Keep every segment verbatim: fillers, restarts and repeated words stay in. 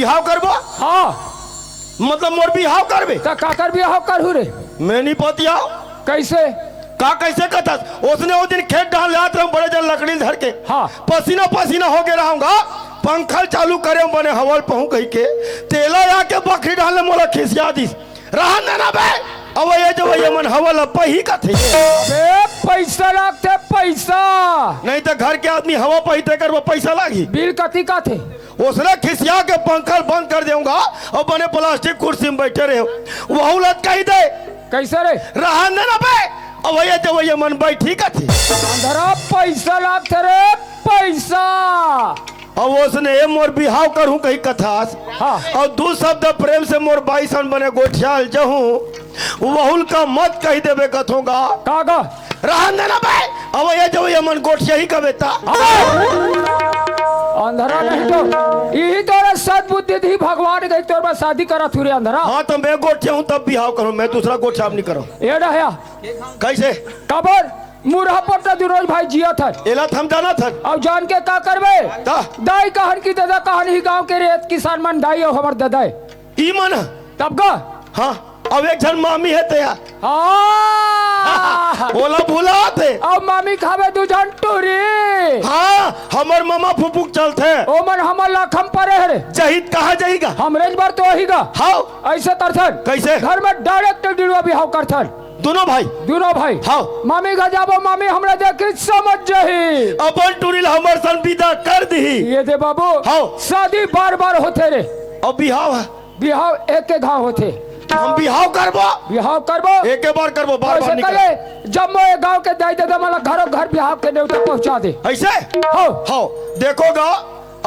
बिहाव करबो? हाँ। मतलब मोर बिहाव करबे? त काकर बिहाव करहूँ रे? मैं नहीं पतियाव। कैसे? का कैसे कथस? ओसने ओ दिन खेत डाल जात रहूँ बड़े जन लकड़ी धर के। हाँ। पसीना पसीना हो गे रहूँगा, पंखल चालू करे बने हवल पहूँ कहि के, तेला आके बखरी डालने मोला खिसिया दिस। रहन देना बे, अवैया जवैया मन हवा ल पही कथे। अबे पैसा लागथे, पैसा। नहीं त घर के आदमी हवा पही तेकर बर पैसा लागही। बिल कति कथे? ओसने खिसिया के पंखल बंद कर देहूँगा अउ बने प्लास्टिक कुर्सी में बैठे रहे। वहू ल कहि दे। कैसे रे? रहन देना बे, अवैया जवैया मन बैठी कथे। अंधरा पैसा लागथे रे, पैसा। अउ ओसने मोर बिहाव करहूँ कहि कथस। हाँ। अउ दू शब्द प्रेम से मोर बाई सन बने गोठियाल जहूँ, वहू ल का मत कहि देबे कथों गा। का गा? रहन देना बे, अवैया जवैया मन गोठियाही कबे त। हाँ। अंधरा नहीं तो, इही तोरा सद्बुद्धि दिही भगवान कहि तोर बर शादी करत हूँ रे अंधरा। हाँ, त मैं गोठियाहूँ तब बिहाव करहूँ, मैं दूसरा गोठियाव नहीं करहूँ। ए डहया। कैसे? काबर? मुरहा पोट्टा दुनों भाई जियत हन। एला त हम जानत हन। अउ जान के का करबे? त? दाई कहन कि ददा कहन ही गाँव के रेत किसान मन दाई अउ हमर ददा ए। ई मन? तब गा? हाँ, अउ एक झन मामी हे ते यार। हाँ। ओला भुलात हे। अउ मामी खाबे दू झन टूरी। हाँ, हमर ममा फुफुक चलथे। ओ मन हमर लाखम परे हरे। जहित कहाँ जही गा? हमरेच बर तो होही गा। हाँ। ऐसे करथन। कैसे? घर में direct डिड़वा बिहाव करथन। दुनों भाई? दुनों भाई। हाँ। मामी घर जाबो, मामी हमरा देखी समझ जही। अपन टूरी ल हमर सन विदा कर दिही। ये दे बाबू। हाँ। शादी बार बार होथे रे। अउ बिहाव ह? बिहाव एके घाव होथे। हम बिहाव करबो। बिहाव करबो। एके बार करबो, बार बार ऐसे नहीं करबो। करे, जम्मो ए गाँव के दाई ददा मन ला घरो घर बिहाव के नेवता पहुँचा दे। ऐसे? हाँ। हाँ। देखो गा,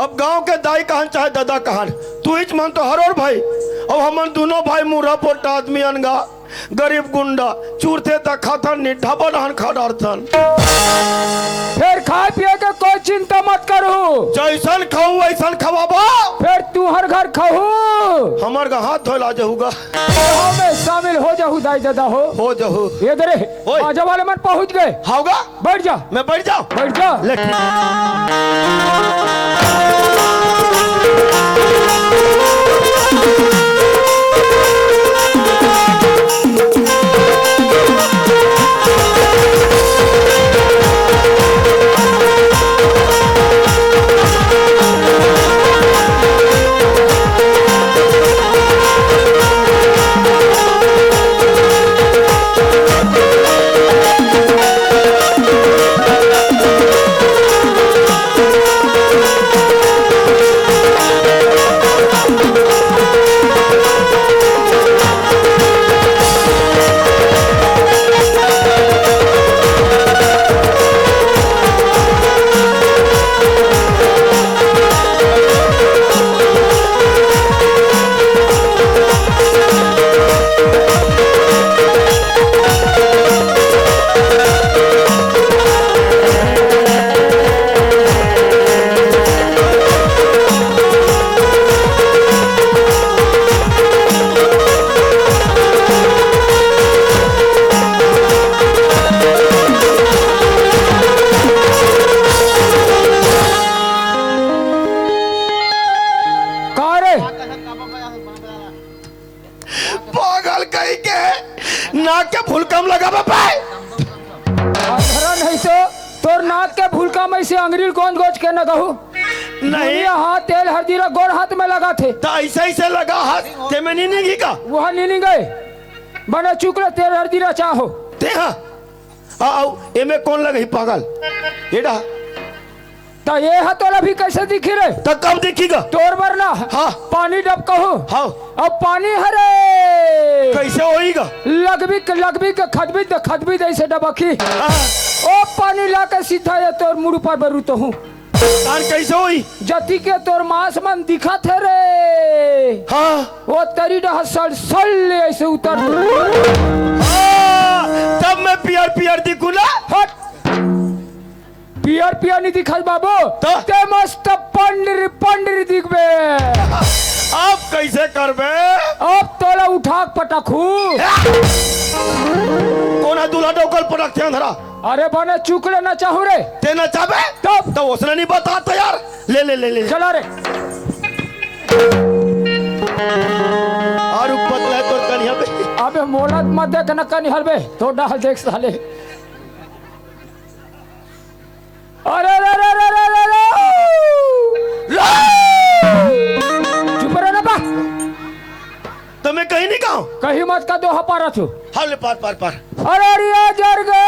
अब गाँव के दाई कहन चाहे ददा कहन, तुहिच मन तो हरोर भाई। अब हमन दुनों भाई मुरहा पोट्टा आदमी अन गा, गरीब गुंडा, चुरथे त खाथन, निठा बनाहन खा डारथन। फेर खाए पिए के कोई चिंता मत करहू। जैसन खाहू वैसन खवाबो। फेर तुहर घर खाहू। हमर गा हाथ धोए ला जहू गा। खाहू में शामिल हो जहू दाई ददा हो। हो जहू। ये दे रे, ओए। बाजा वाले मन पहुँच गे। हाव गा। बैठ जा। मैं बैठ जाऊं? बैठ जा। ले ठीक। का रे? पागल कहीं के नाक के फुलकम लगाबे पाए। अधरा नहीं तो तोर नाक के फुलकम ऐसे अंगरी ल गोंज गोंज के न गहू। नहीं। दुनिया हाथ तेल हरदी ला गोर हाथ में लगा थे। त ऐसे ऐसे लगा हाथ, ते में नी निंगी का? वह नी निंगे। बने चुकले तेल हरदी ला चाहो। ते हाँ। आ, आउ, एमे कौन लगही पागल? एडा। त ये ह तोला भी कैसे दिखी रे? त कब दिखी गा? तोर बर ना। हाँ। पानी डबकहूँ। हाँ। अब पानी हरे। कैसे होई गा? लगबी के, लगबी के खदबी दे, खदबी दे ऐसे डबकी। हाँ। ओ पानी ला के सीधा ये तोर मुड़ पर बरू तो हूँ। तान कैसे होई? जति के तोर मांस मन दिखत हे रे। हाँ। वो तरी डहा सलसल ले ऐसे उतर। हाँ, तब मैं पियर पियर दिखू ना। हट। पियर पियर नहीं दिखल बाबू। तो? ते मस्त पंडरी पंडरी दिखबे। अब कैसे करबे? अब तोला उठा के पटकहू। कोन ह दूल्हा डौकल पटकथे अंधरा? अरे बने चुकले नचाहू रे। ते नचाबे? तब? तो उसने नहीं बतात यार। ले, ले, ले, ले। चला रे। अउ पतला हे तोर कनिहा बे। अबे मोला मत देख न कनिहा बे, तो डाल देख साले। अरे, अरे, अरे, अरे, अरे, अरे, अरे। चुप रह ना बा। त मैं कहीं नहीं कहूँ। कहीं मत का दोहा पारत हूँ। हाँ, ले पार, पार, पार। अरे, अरिया जर गे,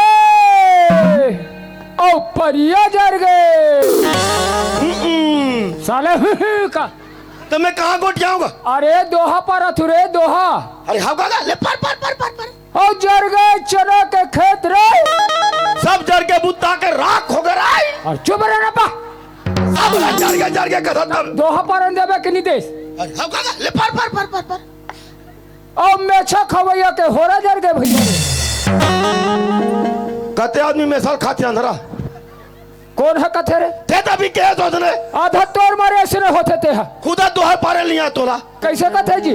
अउ परिया जर गे। हम्म। साले, का? त मैं कहाँ गोठियाऊंगा? अरे, दोहा पारत हूँ रे, दोहा। अरे, हाँ, का, का? ले पार, पार, पार, पार, पार। अउ जर गे चना के खेत रे। सब जर के बुता के राख हो गे रे। अउ चुप रह ना बा। सब ला जर गे, जर गे कथन तब। दोहा पारन देबे कि नहीं देस? अरे, हम का, का, ले पार, पार, पार, पार, पार। अउ मेछा खवैया के होरा जर गे भैया रे। कते आदमी मेछा ल खाथे अंधरा? कोन ह कथे रे? ते तभी के सोचने। आधा तोर मारे अइसने होथे ते ह। खुदा दोहा पारे लिया तोला। कइसे कथे जी?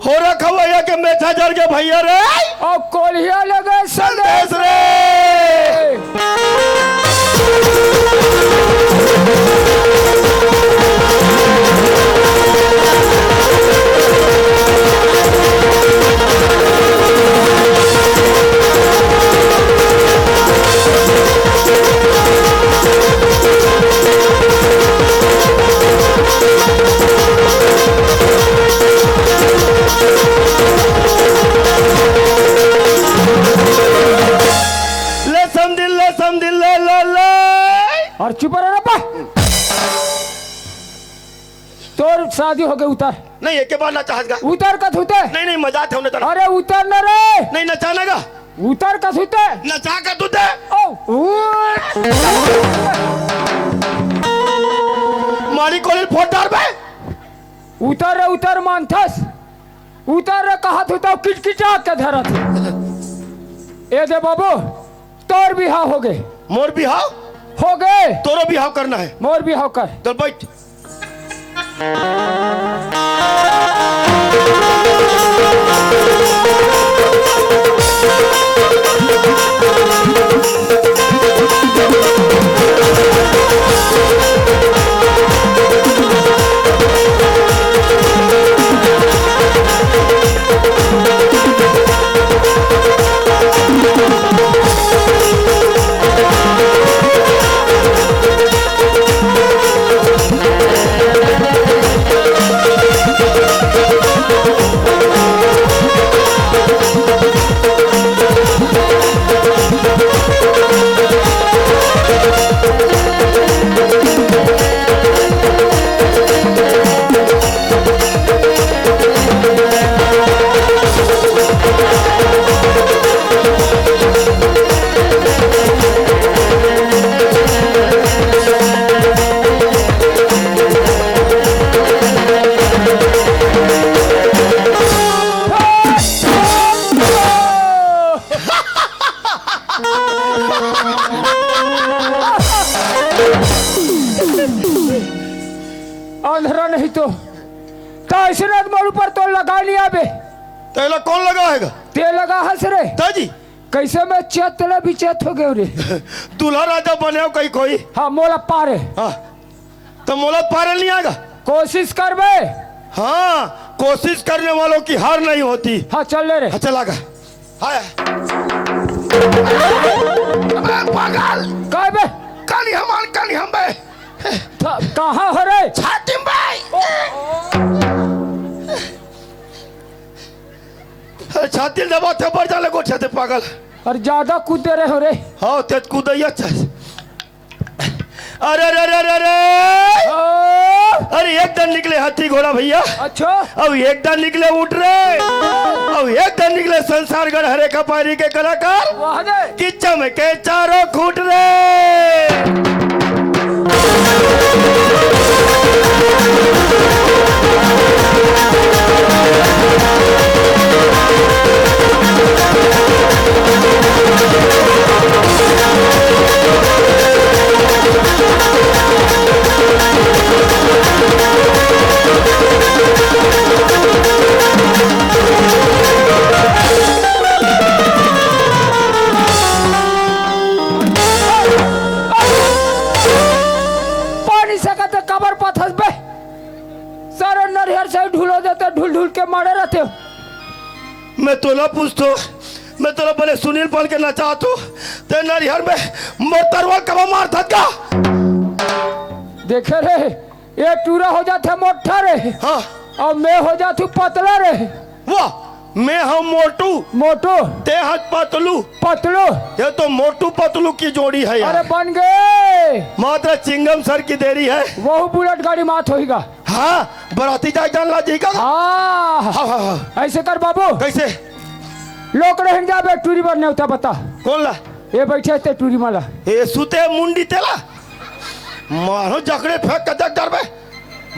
होरा खवैया के मेछा जर गे भैया रे। अउ कोलिहा लगे संदेश संदेश रे। रे। ले समधिन, ले समधिन, ले, ले, ले। अउ चुप रह रे बा। तोर शादी हो गे, उतर। नहीं, एके बार नचाहस गा। उतर कथों ते। नहीं, नहीं, मजाक हे, उतर। अरे उतर ना रे। नहीं, नचाना गा। उतर कथों ते। नचा कथों ते। ओ, उठ। मारी कोली फोड़ डार बे। उतर रे, उतर मानथस। उतर रे, कहत हूँ त किटकिटा के धरत हे। ए दे बाबू, तोर बिहाव हो गे। मोर बिहाव? हो गे। तोरो बिहाव करना हे। मोर बिहाव कर। चल बैठ। अंधरा नहीं तो, त अइसने मोर ऊपर तो लगा लिया बे। तेला कोन लगाय हे गा? ते लगाहस रे। त जी। कइसे मैं चेत ले भी चेत हो गेंव रे। दूल्हा राजा बने हो कहीं कोई। हाँ, मोला पारे। हाँ। त मोला पारे नहीं आय गा। कोशिश करबे। हाँ, कोशिश करने वालों की हार नहीं होती। हाँ, चल ले रे। हाँ, चला गा। हाय। अबे पागल। काय बे? कनिहा म आन, कनिहा म बे। त कहाँ हो रे? छाती म बे। अरे छाती ल दबा थे, बढ़ जा ले गोठिया ते पागल। अरे ज्यादा कूद दे रहे हो रे। हाँ, तेज कूदइया अच्छा। अरे, अरे, अरे, अरे, अरे। हाँ। अरे, एक दन निकले हाथी घोड़ा भइया। अच्छा। अउ एक दन निकले ऊँट रे। अउ एक दन निकले संसार गढ़ हरे कपारी के कलाकार। वाह रे। कि चमके चारों खूँट रे। पानी सकत काबर पाथस बे? मैं तोला पूछतो, मैं तोला बने सुनील पाल के नचातो, ते नरिहर में मोटरवा कमा मार धत का? देखे रे, ये टूरा हो जाथे मोटा रे। हाँ। अउ मैं हो जाथू पतला रे। वाह, मैं हूँ मोटू। मोटू। ते हस पतलू। पतलू। ये तो मोटू पतलू की जोड़ी है यार। अरे बन गए। मात्र चिंगम सर की देरी है। वहू बुलेट गाड़ी मात होही गा। हाँ, बराती जाए जान ला जी का। हाँ। हाँ, हाँ, हाँ। ऐसे कर बाबू। कैसे? लोग रहन जाबे टूरी बर नेवता बता। कौन ला? ये बैठे ते टूरी माला। ए सुते मुंडी तेला। मारो जकड़े फेंक के देख डरबे।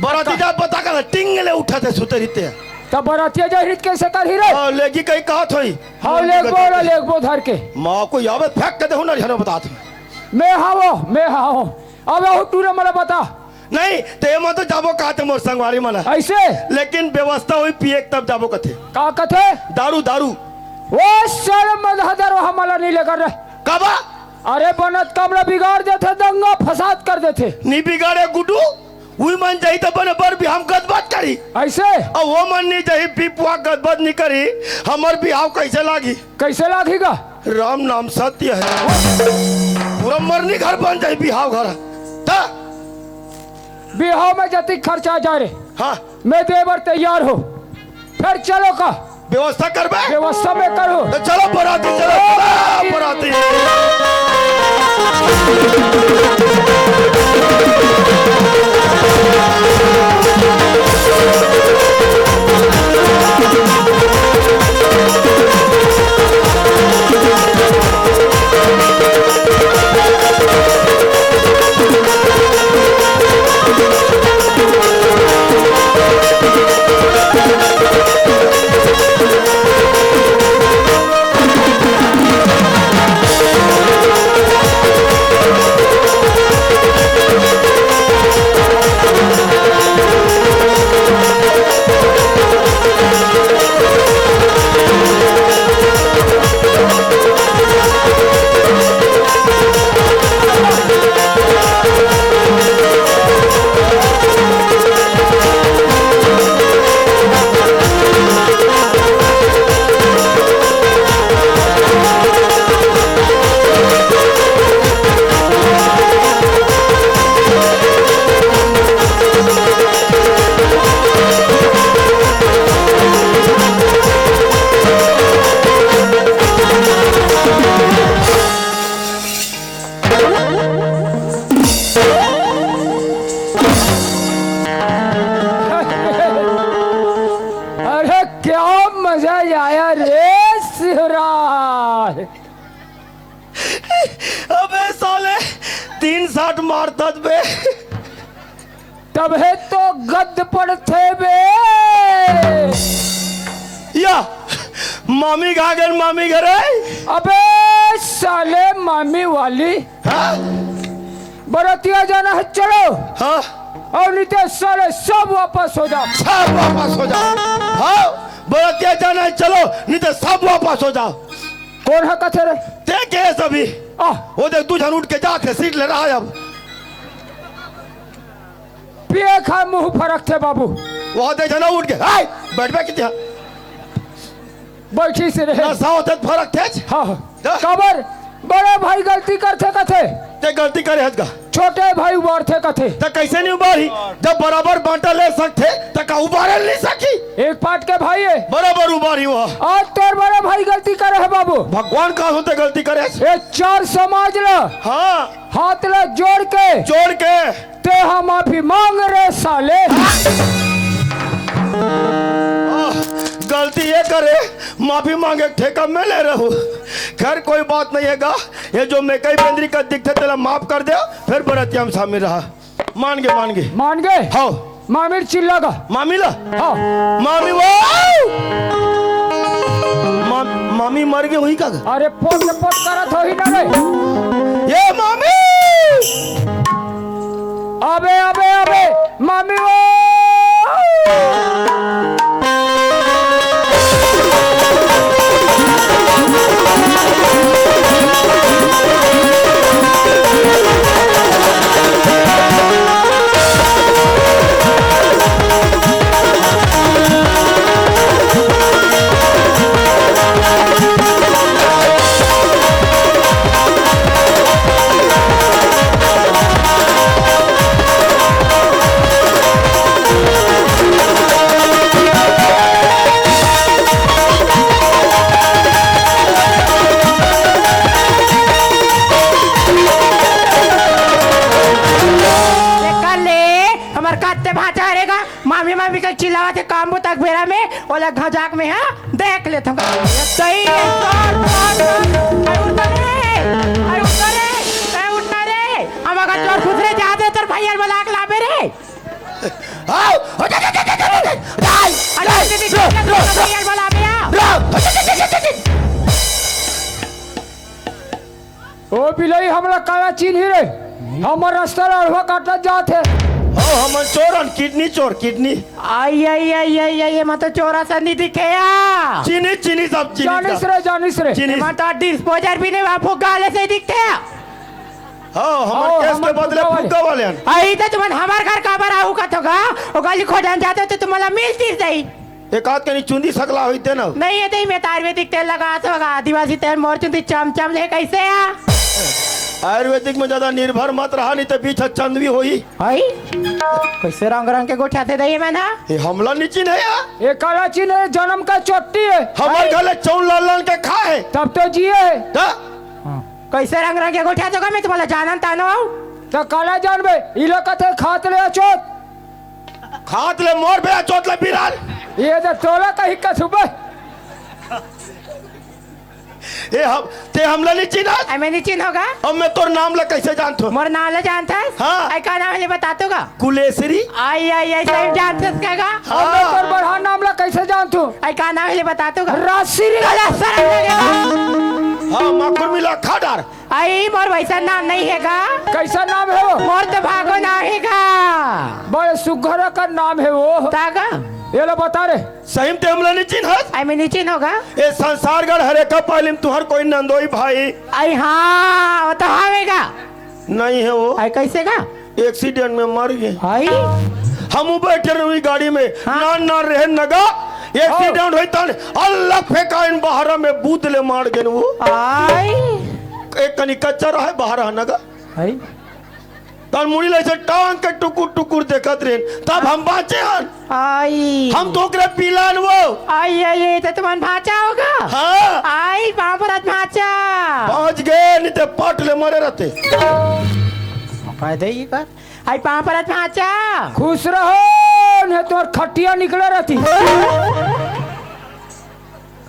बराती जा बता कर टिंग ले उठा थे सुते रहते। तब बरातिया जा हित कैसे कर ही रे? हाँ, लेगी कहीं कहा थोई। हाँ, लेगबो ना, लेगबो धर के। माँ को यावे फेंक के देखो ना, झनो बता थे। मैं हावो, मैं हावो। अब वो टूरे मला बता। नहीं, ते मन तो जाबो कहा थे मोर संगवारी मन। ऐसे? लेकिन व्यवस्था हुई पिए के तब जाबो कथे। का कथे? दारू, दारू। ओ साले मदहदर, वहाँ मला नहीं लेकर रे। काबा? अरे बनत काम ला बिगाड़ देथे, दंगा फसाद कर देथे। नी बिगाड़े गुड्डू, उही मन जाही त बने बर बिहाव गदबद करी। ऐसे? अउ वो मन नी जाही, बिपुआ गदबद नी करी, हमर बिहाव कैसे लागी? कैसे लागी गा? राम नाम सत्य है। पूरा मरनी घर बन जाही बिहाव घर। त बिहाव में जतिक खर्चा आ जाए रे, हाँ। मैं दे बर तैयार हो। फिर चलो का? व्यवस्था करबे? व्यवस्था मैं करूँ। तो चलो बराती, चलो, चलो बराती। अरे क्या मजा आया रे शिवराज। अबे साले, तीन साठ मारता बे। तबे तो गद पड़थे बे। या, मामी गा गन, मामी घर है। अबे साले, मामी वाली। हाँ? बरतिया जाना है, चलो। हाँ। अउ नहीं ते साले सब वापस हो जाओ। सब वापस हो जाओ। हाँ, बरतिया जाना है, चलो, नहीं ते सब वापस हो जाओ। कौन है कथे रे? ते के सभी? आ। वो देख, दू झन उठ के जात हे, सीट ले रहा है अब। पिए खा मुंह फरक थे बाबू। वो दे झन उठ के, हाय, बैठ, बैठ, किथे? बैठी से रहे। नशा होथे त फरक थे। हाँ। जा। काबर? बड़े भाई गलती करथे कथे। ते गलती करे हस गा। छोटे भाई उबारथे कथे। त कैसे नहीं उबारी? जब बराबर बांटा ले सकथे, त का उबारे नहीं सकी? एक पाट के भाई है। बराबर उबारी हुआ। आज तोर बड़े भाई गलती करे है बाबू। भगवान का होते गलती करे? ये चार समाज ला। हाँ। हाथ ला जोड़ के। जोड़ के। ते हा माफी मांग रे साले। आह, गलती ये करे, माफी मांगे ठेका मैं ले रहूं। खैर, कोई बात नहीं है गा। ये जो मैं कई बेंदरी का दिखथे, तेला माफ कर दे, फिर बरतिया में शामिल रहा। मान गे, मान गे। मान गे? हाँ। मामी चिल्ला गा। मामी ला? हाँ। मामी वो! मा-, मामी मर गे होही का गा? अरे पोट पोट करत होही ना रे। ये मामी! अबे, अबे, अबे, मामी वो! चिल्लावत हे काम बुता के बेरा में, ओला घजाक में, हाँ, देख लेथंव। सही है, चोर, चोर, चोर। अरे उठ रे, अरे उठ रे, अरे उठ ना रे। हम अगर चोर खुसरे जाते तोर भैया बुला के लाबे रे। आओ, हट, हट, हट, हट, हट, हट, हट, अरे, हट, हट, हट, रो, रो, रो, भैया बुला बे, आ। रो, हट, हट, हट, हट, हट। ओ बिलई, हमला काला चिन्ही रे? हमर रस्ता ल अड़वा काटत जात हे। हो, हमन चोर हन, किडनी चोर, किडनी। आई, आई, आई, आई, आई, एमा तो चोर असन नइ दिखे या। चिन्ही, चिन्ही सब, चिन्ही जानिस सब। रे, जानिस रे। चिन्ही। एमा तो डिस्पोजर भी नहीं, बापू गाले से दिखथे या। हो, हमर हो, केस के हमर बदले फुग्गा वाले। फुग्गा वाले हन। आई तो तुमन हमर घर काबर आहू कथो गा? ओ गली खोजन जाते तो तुमला मिलतिस जाई। एक आध कनी चुंदी सकला होई ते न। नहीं, ये तो ही मैं त आयुर्वेदिक तेल लगात होगा, आदिवासी तेल, मोर चुंदी चमचम ले कैसे आ? आयुर्वेदिक में ज्यादा निर्भर मत रहा, नहीं तो बीच ह चंदवी होई। हई? कैसे रंग रंग के गोठियाथे दई मन ह? ये हमला नहीं चिन्हे या। ये काला चिन्हे, जन्म का चोटी है। हमर हई? घर ले चौन लाल लाल के खा है। तब तो जिए है। त? हाँ। कैसे रंग रंग के गोठियाथे गा, मैं तुम्हाला जानन तानो आऊ। त काला जानबे, ई लोग कथे खात ले अचोत। खात ले मोर बे अचोत ले बिराल। ये तो तोला कही का सुबह। ए हम, ते हमला नहीं चिन्हत? आई मैं नहीं चिन्होगा। अब मैं तोर नाम ला कैसे जानथो? मोर नाम ला जानथस? हाँ। आई का नाम है ले बता तो गा? कुलेश्वरी। आई, आई, आई, सही जानथस का गा? हाँ। अब मैं तोर बढ़ा नाम ला कैसे जानथो? आई का नाम है ले बता तो गा? राजश्री। साला शर्म लगेगा। हाँ, माकुर मिला खा डार। आई, मोर वैसा नाम नहीं है गा। कैसा नाम है वो? मोर तो भागो नाम है गा। बड़े सुघर का नाम है वो। ता गा? ये लो बता रे। सही में ते हमला नहीं चिन्हस? आई मैं नहीं चिन्होगा। ए संसारगढ़ हरे का पालिम तुहर कोई नंदोई भाई। आई हाँ, वो तो हवे गा। नहीं है वो। आई कैसे गा? एक्सीडेंट में मर गए। आई? हम बैठे रहे गाड़ी में, हाँ। नान नान रहे नगा, एक्सीडेंट होई तन, अल्लाह फेंका इन बहरा में बूद ले मार गए वो। आई? एक कनी कच्चा रहे, बहरा नगा। आई? तन मुड़ी ले से टांग के टुकुर टुकुर देखत रहे, तब हम बाँचे हन। आई। हम तो ओकरे पिलान वो। आई, आई, आई, तो तुमन भांचा होगा। हाँ। आई, पाँव परत भांचा। बाँच गए, नहीं ते पट ले मरे रहते। फायदा ही कर। आई, पाँव परत भांचा। खुश रहो, नहीं तोर खटिया निकले रहती।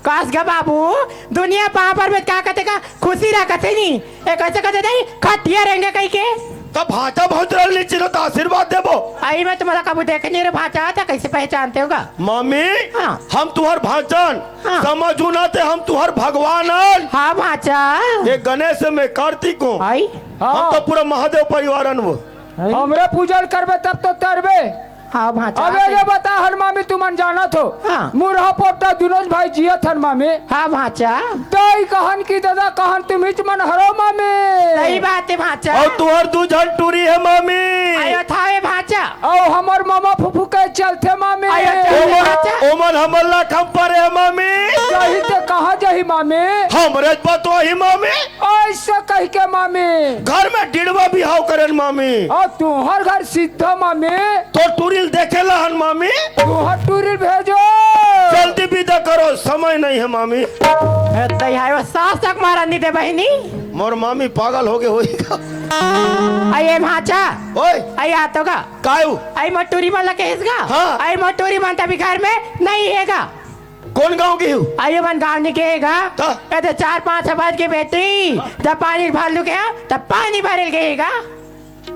कास गा बाबू, दुनिया पाँव पर में का कथे का खुशी रहा कथे नहीं। ए, कैसे कथे नहीं? खटिया रहेंगे कहीं के। तब भांचा भौजरल नहीं चिन्हो तो आशीर्वाद देबो। आई मैं तुम्हाला कबू देखे नहीं रे भांचा, तो कैसे पहचानते होगा? मामी, हाँ। हम तुहर भांचन, हाँ। समझू ना ते हम तुहर भगवान हन। हाँ भांचा। ये गणेश में कार्तिक हूँ। आई? हम हाँ। तो पूरा महादेव परिवार हन वो। आई? हमरे पूजन करबे तब तो तरबे। हाँ, भांचा, अबे, सही। ये बता हन मामी, तुमन जानत हो? हाँ। मुरहा पोटा दुनों भाई जियत हन मामी। हाँ, भांचा। दाई कहन कि ददा कहन, तुम हिच मन हरो मामी। सही बात है, भांचा। अउ तुहर दू झन टूरी है मामी। आयो थावे, भांचा। अउ हमर मामा फूफू के चलथे मामी। आयो थावे, ओमन, भांचा। ओमन हमर ला खम परे है मामी। जाही ते कहाँ जाही मामी? हमरे बतोही मामी। ऐसे कह के मामी। घर में डिड़वा बिहाव करेन मामी। अउ तुहर घर सीधा मामी। तो टूरिल देखे ला हन मामी। तुहर टूरिल भेजो। जल्दी विदा करो, समय नहीं है मामी। ए, तई हाय वो सास तक मारा नहीं दे बहिनी। मोर मामी पागल हो गए होई। आई ए भांचा। ओए। आई आ तो गा। कायू? आई मोर टूरी मन ला कहिस गा। हाँ। आई मोर टूरी मन तभी घर में नहीं है गा। कौन गांव के हो? आई मन गांव नहीं कहे गा। तो? ए तो चार पाँच बज के बेटी, जब पानी भर लू के, तब पानी भरल गए गा।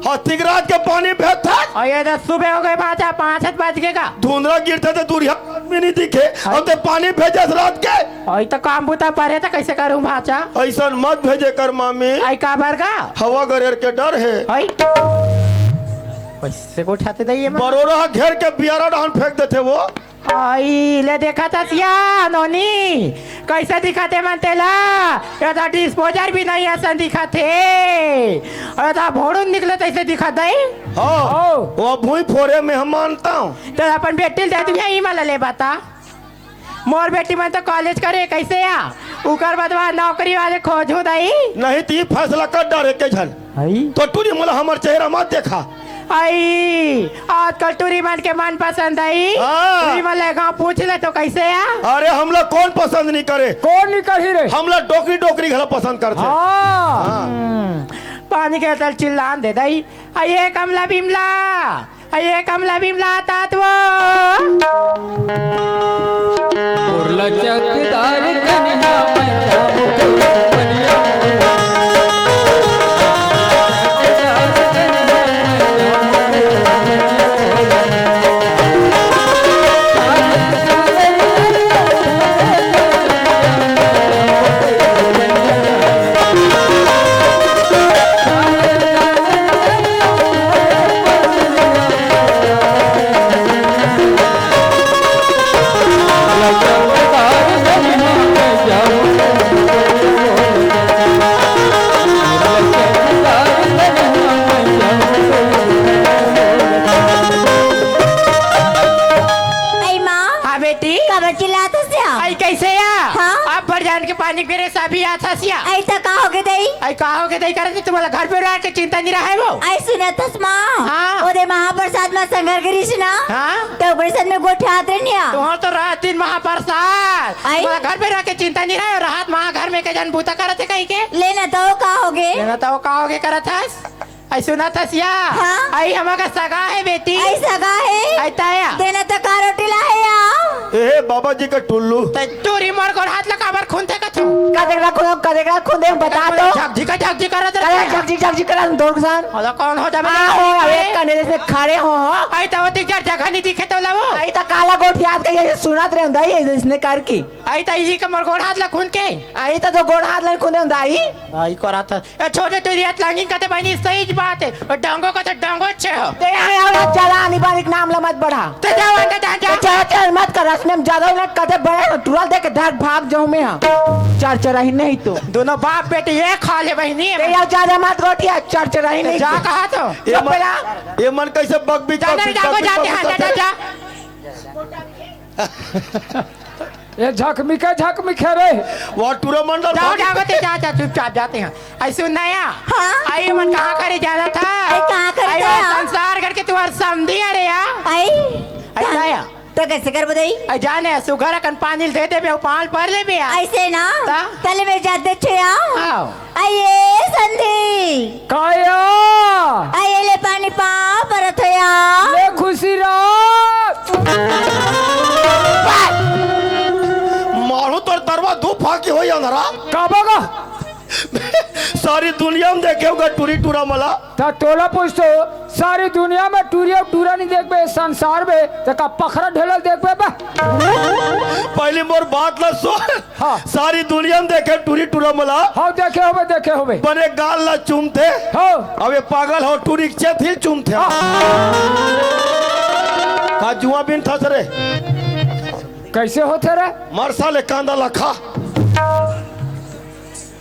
हाँ, तिगराज के पानी भेज था। और ये तो सुबह हो गए, बाजा पाँच बज गए का। धुंधला गिरते तो दूरिया आदमी नहीं दिखे। हाँ। अब तो पानी भेजे रात के। और तो काम बूता परे तो कैसे करूँ भाचा? ऐसा मत भेजे कर मामी। आई का बर का? हवा गरेर के डर है। आई। कैसे को उठाते दे ये माँ? बरोरा घेर के बियारा डहान फेंक देते वो। आई, ले देखत हस या, नोनी, कैसे दिखत हे मन तेला? ये तो डिस्पोजर भी नहीं असन दिखत हे। और ये तो भोड़ुन निकले तैसे दिखत हे। हाँ, ओ। वो भुई फोरे में हम मानता हूँ। तो अपन बेटी ल दे तू यही मला ले बता। मोर बेटी मन तो कॉलेज करे, कैसे या? उकर बाद वहाँ नौकरी वाले खोजू दई। नहीं तो ये फैसला कर डारे के झन। हई? तो टूरी मोला हमर चेहरा मत देखा। आई, आजकल टूरी मन के मन पसंद आई। हाँ। टूरी मन ले गाँव पूछ ले तो कैसे आ? अरे, हमला कौन पसंद नहीं करे? कौन नहीं कही रे? हमला डोकरी डोकरी घला पसंद करथे। हाँ। हाँ। हम्म, पानी के तल चिल्लान दे दई। आ ये कमला बिमला, ये कमला बिमला तात वो। उरला चकदार कन्या मैया, कन्या आई माँ। हाँ बेटी। काबर चिल्लात हस या? आई कैसे या? हाँ? अब भर जान के पानी गिरे सभी आत हस या। आई त का होगे दई? आई का होगे दई करत तुम्हारा घर पे रह के चिंता नहीं रहा है वो। आई सुनत हस माँ। हाँ। ओदे महाप्रसाद में संगर गिरीश ना। हाँ। तो ओकरे साथ में गोठियात रहनिया। तुम्हारा तो रात दिन महाप्रसाद। आई। तुम्हारा घर पे रह के चिंता नहीं रहा, रात महा घर में के जन बूता करत है कहीं के। लेना तो का होगे? लेना तो का होगे करत हस? आई सुनत हस या? हाँ। आई हमर का सगा है बेटी। आई सगा है? आई ताया। देना तो का रोटी ला है या? ए बाबा जी का टुल्लू। ते चोरी मोर गोड़ हाथ ला काबर खूंदे कथू? कदेक रखो, कदेक रखो दे, बता तो। झकझी का झकझी करत कदेक रहे। झकझी, झकझी करत दो किसान। अरे कौन हो जावे? आ हो, एक कने जैसे खड़े हो। आई तो दिख जगह नहीं दिखे तो लावो। आई तो काला गोठियात के ये सुनत रहे दाई, इसने कर की। आई तो इही के मोर गोड़ हाथ ला खूंद के। आई तो, तो गोड़ हाथ ला खूंदे दाई। आई करत हस। ए, छोटे टुरिया लांगिन कथे बहिनी, सही बात है। और डांगो कथे डांगो अच्छे हो। ते यहाँ आओ ना, ज्यादा आनी बानी के नाम ला मत बढ़ा। ते जाओ अंदर, जा, जा। ते ज्यादा चल मत कर, रसने में ज्यादा उन्हें कथे बड़े टुरल दे के धर भाग जाऊं मैं, हाँ। चार चराही नहीं तो। दोनों बाप बेटे ये खा ले बहिनी। ते यहाँ ज्यादा मत गोटिया, चार चराही ते नहीं जा तो। कहा तो। ये चुप मन, बेला। ये मन कैसे बक बिक, जा बक नहीं, बिक, जा, बक बिक, जाते बक हैं, बिक, जा, जा। ए झकमिके, झकमिके रे। वो टूरा मंडल जाओ, भागी। जाओ, ते जा, जा, चुपचाप जाते हैं। आई सुन ना या। हाँ? आई मन कहाँ करे जाना था? आई कहाँ करे आई जाना? संसार करके तुम्हार समधी अरे या। आई? आई कहाँ? ना या? तो कैसे कर बताई? आई जाने सुघर अकन पानी दे दे बे, पाल पर ले बे या। ऐसे ना? ता? तले में जाते छे आओ। आओ। आइए संधी। काया? आइए ले पानी पाँव परत होया। ले खुशी रात। मारू तोर तरवा दू फाकी होई अंधरा। काबा का? सारी दुनिया में देखे होगा टूरी टूरा मला। ता तोला पूछतो, सारी दुनिया में टूरी अउ टूरा नहीं देखबे, संसार में, ते का पखरा ढेलल देखबे बा? पहली मोर बात ला सुन। हाँ। सारी दुनिया में देखे टूरी टूरा मला। हाँ, देखे होबे, देखे होबे। बने गाल ला चूमथे। हाँ। अब ये पागल हो, टूरी के चेत ही चूमथे। हाँ। का जुआ बिन था रे? कैसे होथे रे? मरसा ले कांदा ला खा।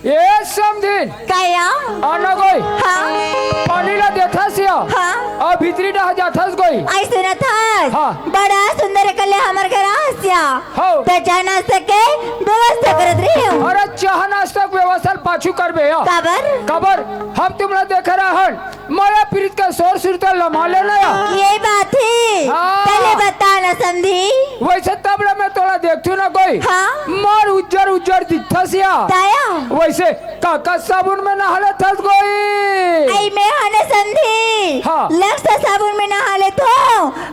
ए समधिन। काया? आना गोई। हाँ। पानी ला देथस या? हाँ। अउ भीतरी डहा जाथस गोई। आई सुनत हस? हाँ। बड़ा सुंदर कले हमर घर आस या। हो। त चाह नाश्ता के व्यवस्था करत रही हूँ। अरे चाह नाश्ता के व्यवस्था पाछू करबे या। काबर? काबर? हम तुमला देखे रहन। माया पीरित के सोर सुरता लमा लेना या। ये बात है। हाँ। पहले बता ना समधी। वैसे तब ले मैं तोला देखथू ना गोई। हाँ। मार उज्जर उज्जर दिखथस या। ताया। वैसे का का साबुन में नहा लेथस गोई? आई मैं हने समधी। हाँ। लक्स साबुन में नहा लेथो।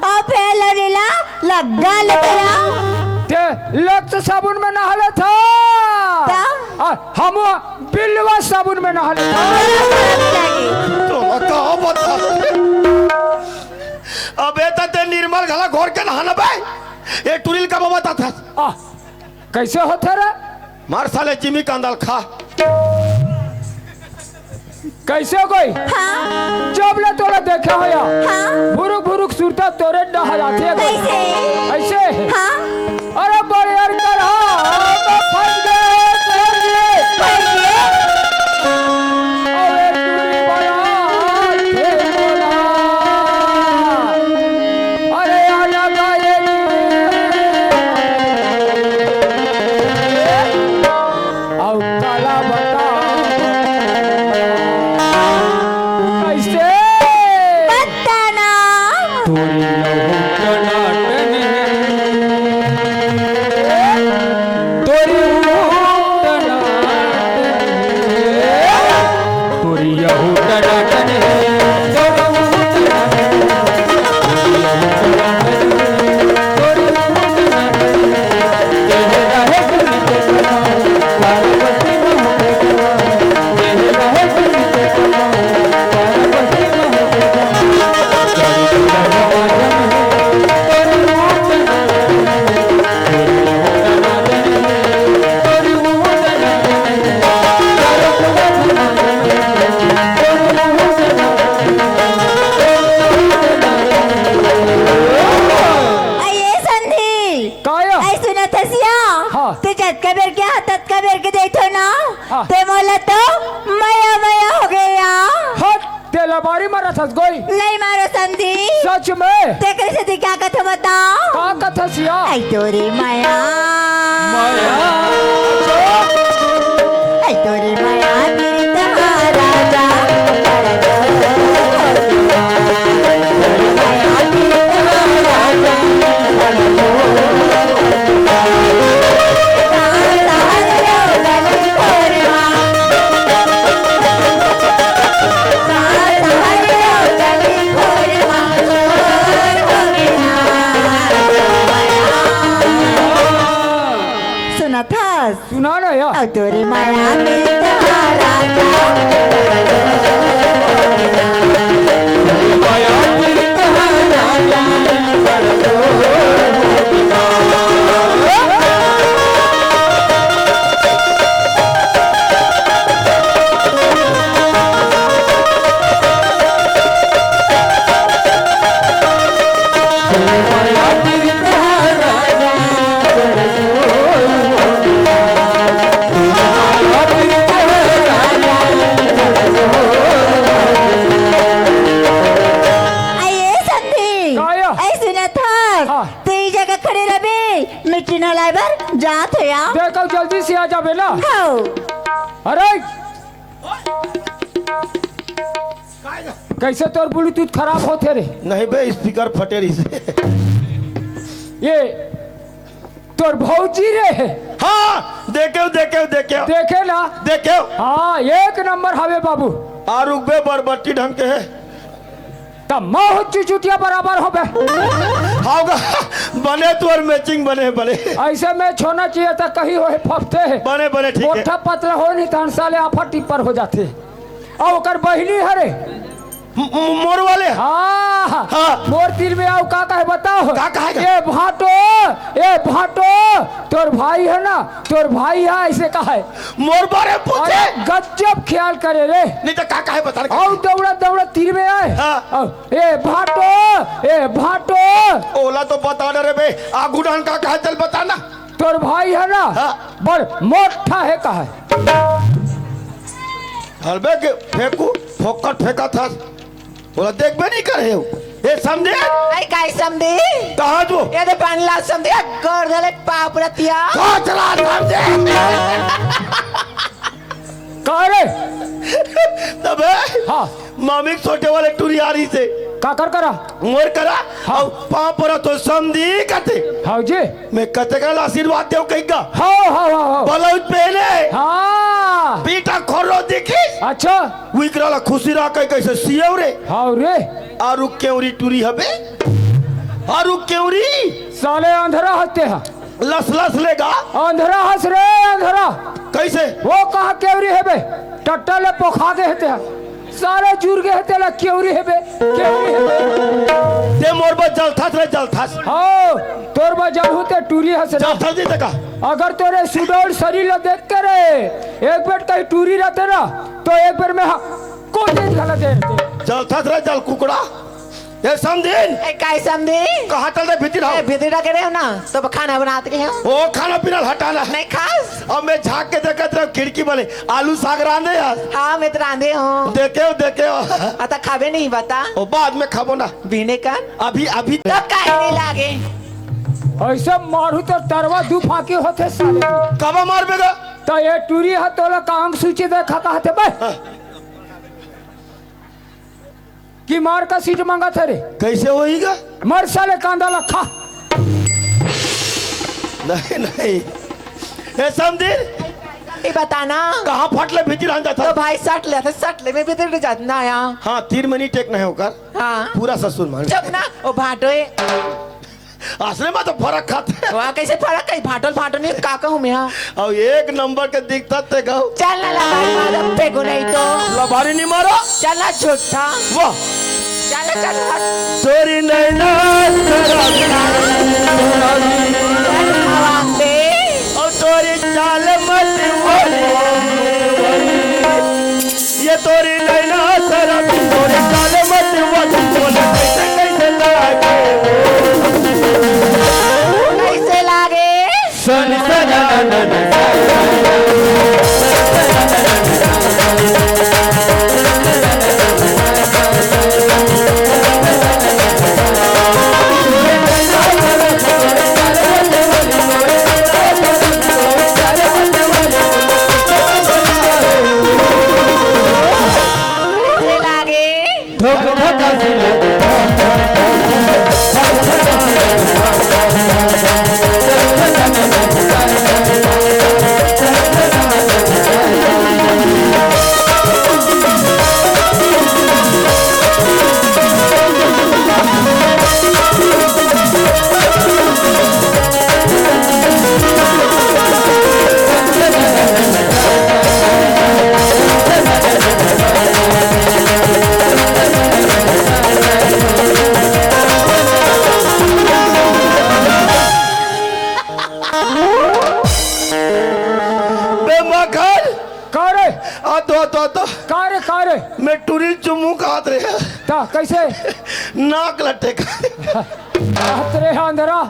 अउ फेर लौंडी ला लग्गा लेथो या। ते लक्स साबुन में नहा लेथो। ता? आ, हम बिलवा साबुन में नहा लेथो। तोला का बता? अबे त ते निर्मल घला घोर के नहाना बे। ये टुरिल का बाबा ता था। आ, कैसे होथे रे? मार साले जिमी कांदा ल खा। कैसे कोई? हाँ। जब ले तोला देखे होया। हाँ। भुरुक भुरुक सुरता तोरे डहराथे। कैसे? ऐसे। हाँ। अरे बड़े यार कर, हाँ, हम तो फंस गए, फंस गए। फंस गए। अरे टूरी बड़ा, हे बड़ा। अरे आजा गाए। अउ काला बता। कैसे? बताना। तोरी लहू टनाटनी। करके देथो ना, हाँ। ते मोला तो मया मया हो गया। हट, ते लबारी मारत हस गोई। नहीं मारो समधी। सच में? ते कैसे दिखा कथा बताओ। का कथा सिया? आई तोरी माया। माया। आई तोरी माया, तेरी तहारा जा। सुनत हस? सुना ना यार। अब तोरे माया में तोहारा आइए संधि। का आया? ऐ सुनत हस? हाँ। तें ए जगह खड़े रहिबे, मैं टीना लाए बर जात हों या। देखो, जल्दी से आ जाबे ना। हाँ। अरे, कैसे तोर Bluetooth खराब होथे रे? नहीं बे, speaker फटे रहिसे। ये तोर भौजी रे। हाँ, देखेव, देखेव, देखेव। देखे ना? देखेव। हाँ, एक नंबर हवे बाबू। आ रुकबे, बरबट्टी ढंग के हे। त महूँ चुचुटिया बराबर होबे। हाव गा, बने तोर matching बने, बने। ऐसे match होना चाहिए त कहीं होए फपथे हे। बने, बने, ठीक हे। मोटा पतला हो नहीं त साले आफा टिप्पर हो जाथे। अउ ओकर बहिनी हरे। म-, म-, मोर वाले? हाँ। हाँ। मोर तीर में अउ का कहे बताओ? का कहे गा? ए भाटो, ए भाटो, तोर भाई हे ना, तोर भाई हे, ऐसे कहे। मोर बारे में पूछे? अरे गजब ख्याल करे रे। नहीं त का कहे बता ना। अउ दौड़ा दौड़ा तीर में आए। हाँ। अउ, ए भाटो, ए भाटो। ओला तो बता ना रे बे, आगू डाहन का कहे चल बता ना। तोर भाई हे ना, हाँ। बड़ मोटा हे कहे। हलबे के फेंकू, फोकट फेंकत हस। ओला देखबे नहीं करे हो। ए समधी? आई काई समधी? कहाँ तू? ये दे पानी ला समधी, ए गोड़ धले पाप रतिया। कोचला समधी। का रे? तबे? हाँ। मामी के छोटे वाले टुरी आ रहिसे। काकर करा? मोर करा। हाँ। अउ पाँव परत हों समधी कथे। हाँ जी। मैं कतेकन आशीर्वाद देव कहिका। हाँ, हाँ, हाँ, हाँ। ब्लाउज पहने। हाँ। पीठा खोरो दिखिस। अच्छा। उइकरा ला खुशी रहा कहि कइसे सियेव रे। हाँ रे। अउ केवरी टुरी हबे। अउ केवरी। साले अंधरा हस ते हा। लस लस लेगा। अंधरा हस रे अंधरा। कइसे? ओ कहाँ केवरी हबे? टट्टा ले पोखा गे हे ते हा। साले जुर गे हे तेला केवरी हबे, केवरी हबे। ते मोर बर जलथस रे, जलथस। हाँ, तोर बर जलहूँ ते टुरी हस रे। जलथस नहीं ते का? अगर तोरे सुडौल शरीर ला देख के रे, एक बेर कहीं टुरी रहते ना, तो एक बेर में हा-, को दिन घला दे रहते। जलथस रे, जल कुकड़ा। ए समधिन। ए, काय समधी? कहाँ चल दे भीतर ए, आओ। भीतर रखे रहे हो ना, तो खाना बनाते रहे हो। ओ, खाना पीना हटाना। नहीं खास। अब मैं झांक के देखत रहे खिड़की वाले, आलू साग रांधे यार। हाँ, मैं तो रांधे हूँ। देखे हो, देखे हो। अता खाबे नहीं बता। ओ, बाद में खाबो ना। बीने का? अभी, अभी। तो काहे नहीं लागे? ऐसे मारू तो तरवा दू फाकी होते साले। कब मार बेगा? तो ये टूरी है तोला कांग सूची देखा कहते बे। हाँ। कि मार का सीट मांगत हे रे। कैसे होई गा? मर साले कांदा ला खा। नहीं, नहीं। ए, समधिन। ये बताना। कहाँ फट ले भीतर आ जाता? तो भाई सट ले, सट ले में भीतर जात ना आया। हाँ, तीन मिनट एक नहीं होकर। हाँ। पूरा ससुर मान। चुप ना, ओ भाटो ए। असली में तो फरक खाथे। वाह, कैसे फरक? कहीं फाटल फाटल नहीं, का कहूँ मैं, हाँ? अउ एक नंबर के दिखत ते गऊ। चल ना, लबारी मारो, फेंको नहीं तो। लबारी नहीं मारो। चल ना, झूठा। वाह। चल ना, चल, हट। तोरी नैना शराबी। चल, हवा दे। अउ तोरी चाल मत बोल। ये तोरी नैना शराबी, तोरी चाल मत बोल, बोल कैसे, कैसे लागे हो? कैसे लागे? सन, सन, न, न, न, सन, सन, न, न, मखन। का रे? आ तो, आ तो, आ तो। का रे, का रे? मैं टूरी चुम्मू कहत रहे। ता, कैसे? नाक लट्टे का। कहत रहे अंधरा।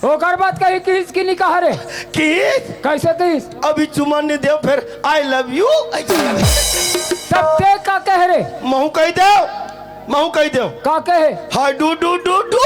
ओकर बाद कही किस कि नहीं कहा रे? किस? कैसे किस? अभी चुम्मा नहीं देव, फिर I love you। तब ते का कह रे? महू कह देव। महू कह देव। का कहे? हाय डू डू डू डू।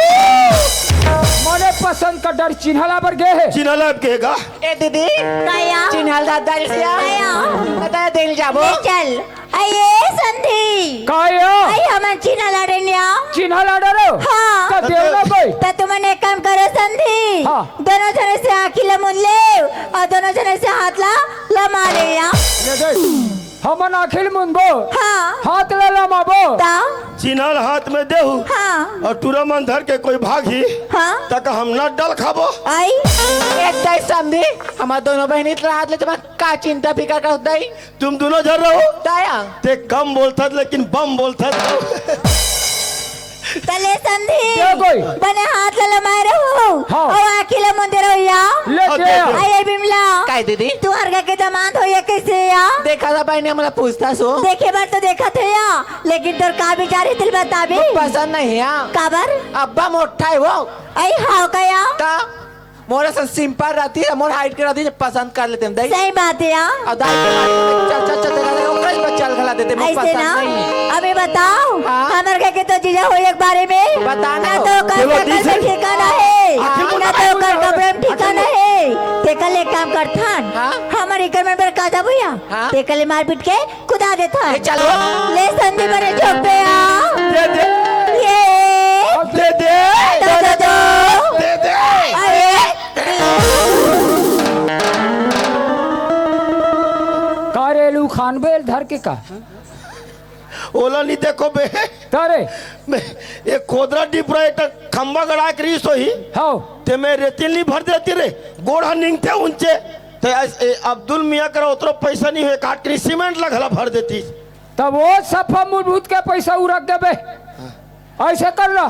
मने पसंद का डर चिन्हला बर गे हे। चिन्हला बर गे गा। ए दीदी। काया? चिन्हल दा दल से आ। काया? बता दिल जाबो। ले चल। अये संधी। काया? अये हमन चिन्हल अड़े न्या। चिन्हल अड़े रो? हाँ। तो देव ना कोई। तो तुमन एक काम करो संधी। हाँ। दोनों जने से आँखी ला मुन ले और दोनों जने से हाथ ला लमा ले या। ये देख। हमन आँखी ल मुनबो। हाँ। हाथ ला लमाबो। ता? चिन्हल हाथ में देहू। हाँ। और टूरा मन धर के कोई भागी। हाँ। तक हम न डल खाबो। आई। एक दाई समधी, हमार दोनों बहिनी तोर हाथ ले तुम्हार का चिंता फिकर करत दाई? तुम दोनों झन रहो। दाया। ते कम बोलथस लेकिन बम बोलथस। तले समधी। क्या कोई? बने हाथ ला लमाए रहो। हाँ। अउ आँखी ला मुंदे रहो या। ले हाँ, के दे, आ। दे। अये बिमला। काय दीदी? तुहर घर के दमांद हो या कैसे या? देखा था भाई ने हमला पूछता सो। देखे बर तो देखा थे या, लेकिन तोर का विचार हे तिल बताबे? वो पसंद नहीं है या। काबर? अब्बा मोटा है वो। आई हाव का या? ता मोर सन simple रहती है, मोर height के रहती है, पसंद कर लेते हैं, दाई। सही बात है यार। और दाई के बारे में चल, चल, चल, चल, चल, चल, चल, घला देते, मुझे ऐसे पसंद ना। नहीं। अभी बताओ, हाँ। हमर घर के तो जीजा हो एक बारे में। बता ना ना। तो ओकर चलो, शकल में ठीक है। ठिकाना है, हाँ। ना तो ओकर कपड़े में ठिकाना है। तेकर ले काम करथन। हाँ। हमर इकर में बर का जाबो या? हाँ। तेकर ले मारपीट के कुदा देथन। ए, चलो। ले संधी बने झोंक पे आ। दे दे। ये। दे दे। दो, दो, दो। दे दे। अरे। का रे लू खान बेल धर के का? ओला नहीं देखो बे। का रे? मैं एक खोदरा डिपरा एक खंबा गड़ा के रही सोही। हाँ। ते मैं रेती नहीं भर देती रे। गोड़ हा निंगते ऊंचे। ते अस-, ए, अब्दुल मियाँ करा उतरो पैसा नहीं हुए, काट के सीमेंट लगला भर देती। तब वो सफा मूलभूत के पैसा उरक देबे। ऐसे कर ला,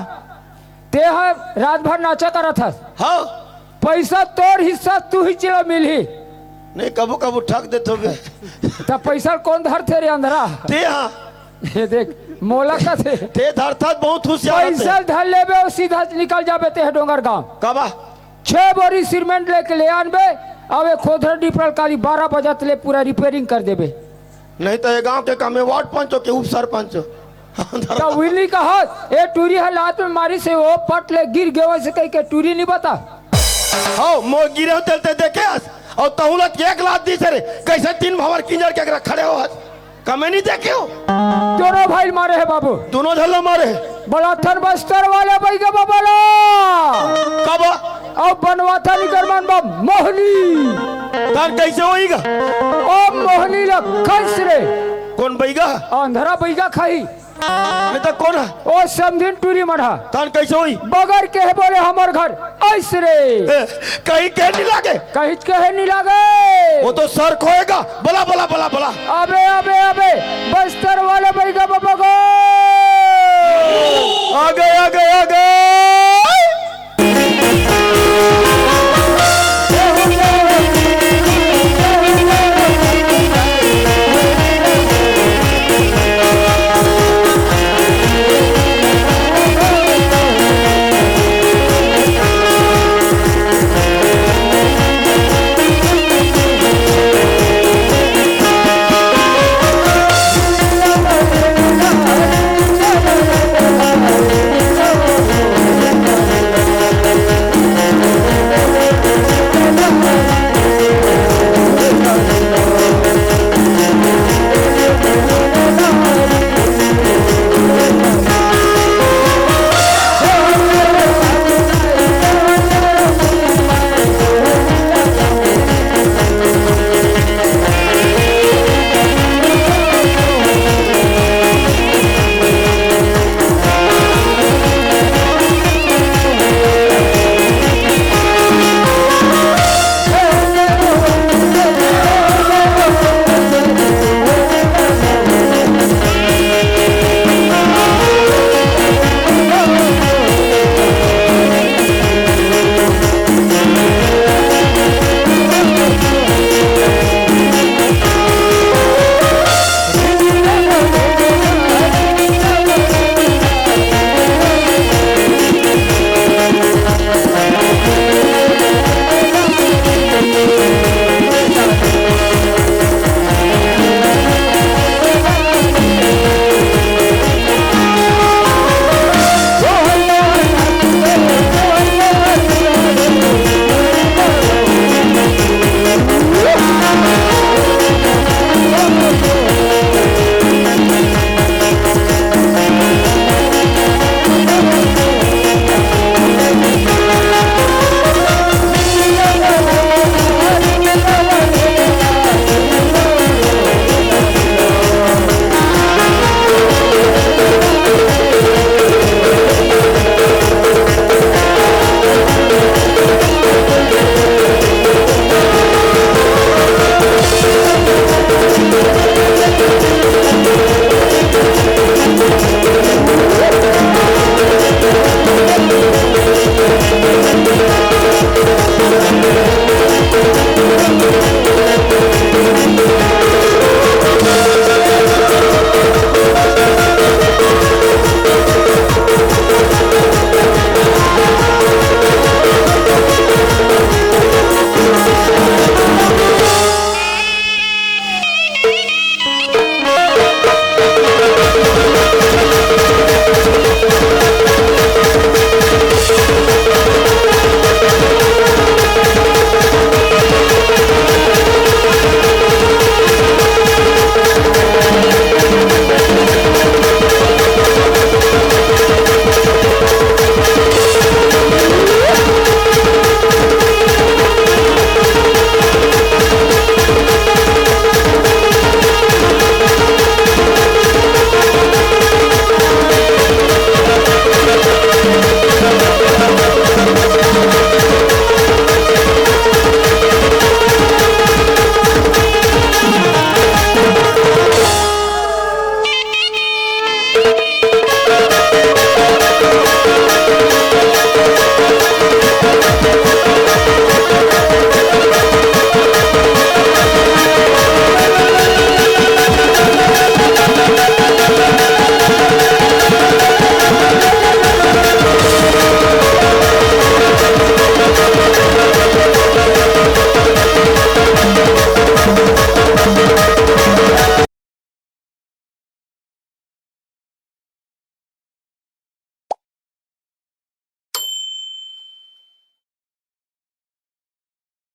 ते ह रात भर नाचा करत हस। हाँ। पैसा तोर हिस्सा तू ही चिलो मिलही। नहीं, कबू कबू ठग देत होबे। त पैसा कौन धरथे रे अंधरा? ते हाँ। ये देख, मोला कथे। ते धरथस बहुत होशियार होथे। पैसा धर लेबे अउ सीधा निकल जाबे ते ह डोंगरगांव। काबर? छह बोरी सीमेंट लेके ले आनबे, अउ ए खोदरा डिपरल काली बारह बजत ले पूरा repairing कर देबे। नहीं तो ये गांव के कमे वार्ड पंचो के उप सरपंचो। त उही नहीं कहत, ए टूरी ह लात में मारिस हे, ओ पट ले गिर गयो से कहि के टूरी नहीं बता। हौ, मोर गिरे हो तेल ते देखे हस, अउ तहूँ ला एक लात दिस रे, कैसे तीन भंवर किंजर के अगरा खड़े हो हस? कमे नहीं देखे हो? दोनों भाई मारे हे बाबू। दोनों झन ला मारे हे। बलाथन बस्तर वाले बैगे बाबा ला। कब? अउ बनवाथन इकर मन बा मोहनी। तान कैसे होई गा? ओ मोहनी ला खस रे। कौन बैगा? अंधरा बैगा खाही। मैं तो कौन है? ओ समधिन टूरी मन हा। तान कैसे होई? बगर के हे बोले हमर घर ऐस रे। ए, कहीं के नहीं लागे। कहीं के हे नहीं लागे। वो तो सर खोएगा। बोला, बोला, बोला, बोला। अबे, अबे, अबे, बस्तर वाले बैगा बाबा गो। आ गए, आ गए, आ गए।